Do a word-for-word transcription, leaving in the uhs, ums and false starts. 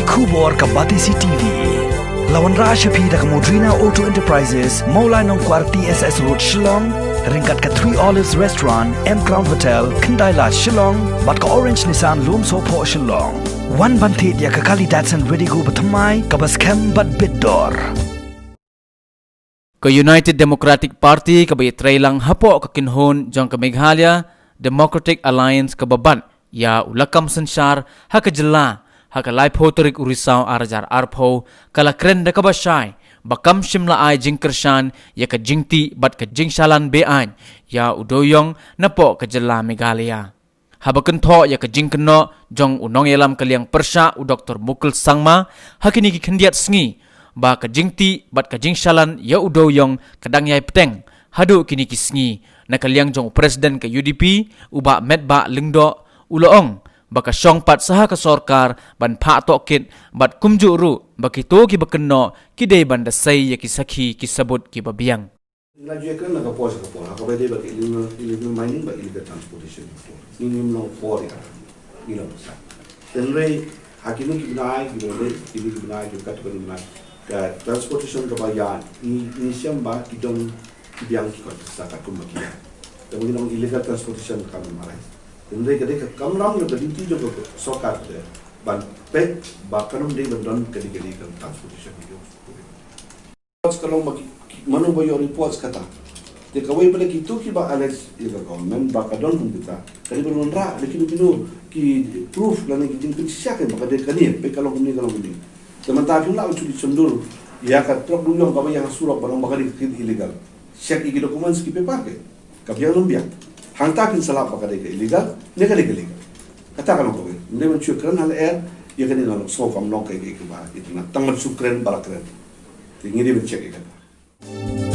Khubor ka Batesi T V. La wanrah sha phi da ka Modrina Auto Enterprises, Mawlai Nongkwar T S S Road, Shillong, ryngkat ka Three Olives Restaurant, M Crown Hotel, Khyndai Lad, Shillong, bad ka Orange Nissan Lumsohphoh, Shillong. Wan ban thied ïa ka kali Datsun Redigo bathymmai kaba skhem bad bit dor. Ka United Democratic Party kaba ïatreilang hapoh ka kynhun jong ka Meghalaya Democratic Alliance kaba bat ïa u lakam synshar ha ka jylla, ha ka laiphew tarik u Risaw ar hajar arphew, ka la kren da kaba shai ba kam shym la ai jingkyrshan ïa ka jingtih bad ka jingshalan be-aiñ ïa u dewïong napoh ka jylla Meghalaya. Haba kynthoh ïa ka jingkynnoh jong u nongïalam ka liang pyrshah u Doktor Mukul Sangma ha kine ki khyndiat sngi ba ka jingtih bad ka jingshalan ïa u dewïong ka dang ïai bteng haduh kine ki sngi, na ka liang jong u President ka U D P, u Bah Metbah Lyngdoh, u la ong ba ka shong pat sha ka sorkar ban phah tohkit bad kumjuh ruh ba kito kiba kynnoh ki dei ban da sei ïa ki sakhi ki sabut kiba biang. Nga ju ïakren na ka por sha ka por, ha kaba ïadei bad ka illegal, illegal mining bad illegal transportation. Ngi ngim long por ïa ka, ngi long pisa. Hynrei ha kine ki bnai, ki bnai, kine ki bnai, ki katto katne bnai, ka transportation kaba ïaid, ngi, ngi shem ba ki don ki biang ki kontraktor katkum ba ki ïaid. Te ba ngi long illegal transportation kam nym arai. Hynrei ka dei ka kamram ne ka duty jong ka sorkar te ban peit ba kan ym dei ban don ka dei ka illegal transportation. Ka long ba ki, ki, mano ba ïoh reports kata. Te kawei pat de kito kiba allege ïa ka government ba ka don kum kita. Ka dei ban wanrah da kino kino ki proof lane ki jingpynshisha kein ba ka dei kane, peit ka long kumne, ka long kumne. Te mynta phim lah ban shu leit shon dur ïa ka trok dewïong kaba ïa ha surok ba long ba ka dei ka illegal. Check ïa ki documents, ki paper kein. Ka biang ne ym biang. Hangta kin sa lap ba ka dei ka illegal ne ka dei ka legal. Kata ka long kawei. Ym dei ban shu kren ha lyer ïa kane, nga long sngew kam long kaei kaei kaba itynnad tang ban shu kren ba la kren. Te ngi dei ban check ïa kata.